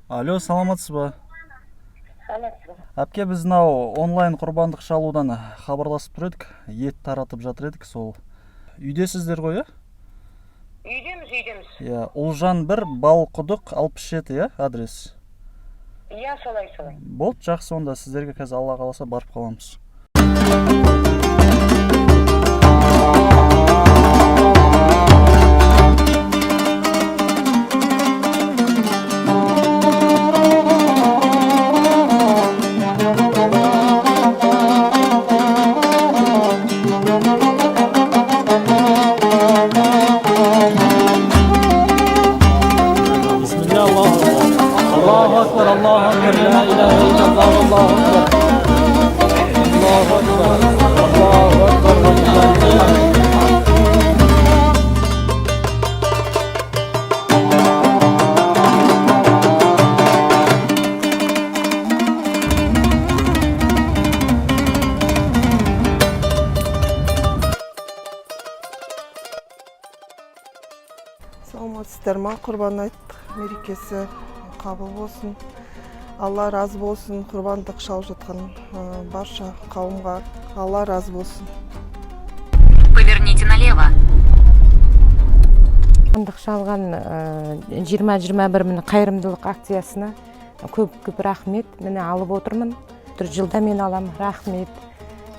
Алло, саламатсыз ба? Саламатсыз ба? Әпке, біз мынау онлайн құрбандық шалудан хабарласып тұр едік, ет таратып жатыр едік, сол үйдесіздер ғой, иә? Үйдеміз, үйдеміз. Иә, Ұлжан 1, Балқұдық 67, иә, адрес? Иә, солай, солай. Болды, жақсы, онда сіздерге қазір, Алла қаласа, барып қаламыз. Бисмилля, Аллаху акбар. Аллаху акбар, Аллаху акбар, ля иляха иллаллах, Аллаху акбар. Аллаху акбар, Аллаху акбар, ва лиллахил хамд. Саламатсыздар ма? Құрбан айт мерекесі қабыл болсын. Алла разы болсын құрбандық шалып жатқан барша қауымға. Алла разы болсын. Поверните налево. Құрбандық шалған 20-21, міне, қайырымдылық акциясына көп көп рахмет. Міне, алып отырмын. Бір жылда мен алам, рахмет.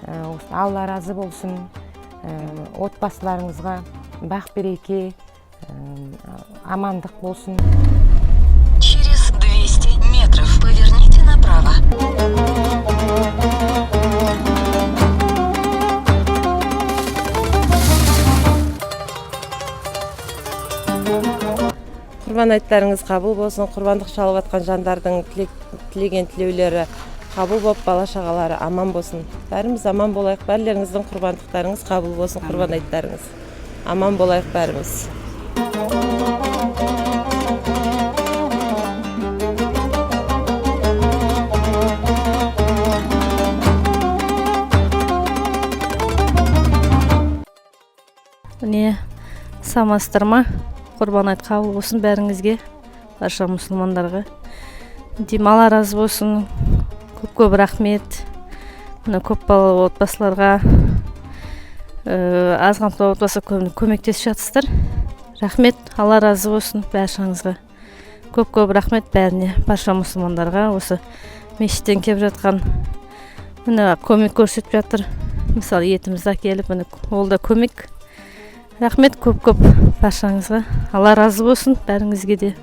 Осы Алла разы болсын. Отбасыларыңызға бақ береке, амандық болсын. Через 200 метров поверните направо. Құрбан айттарыңыз қабыл болсын. Құрбандық шалып жатқан жандардың тілеген тілеулері қабыл болып, бала шағалары аман болсын. Бәріміз аман болайық. Бәрілеріңіздің құрбандықтарыңыз қабыл болсын, құрбан айттарыңыз. Аман болайық бәріміз. Міне, саламатсыздар ма? Құрбан айт қабыл болсын бәріңізге, барша мұсылмандарға. Деймін, Алла разы болсын, көп көп рахмет. Мына көпбалалы отбасыларға, аз қамтылған отбасы көмектесіп жатсыздар. Рахмет, Алла разы болсын баршаңызға. Көп көп рахмет бәріне, барша мұсылмандарға. Осы мешіттен келіп жатқан, міне, көмек көрсетіп жатыр. Мысалы, етімізді әкеліп, міне, ол да көмек. Рахмет көп көп баршаңызға. Алла разы болсын бәріңізге де.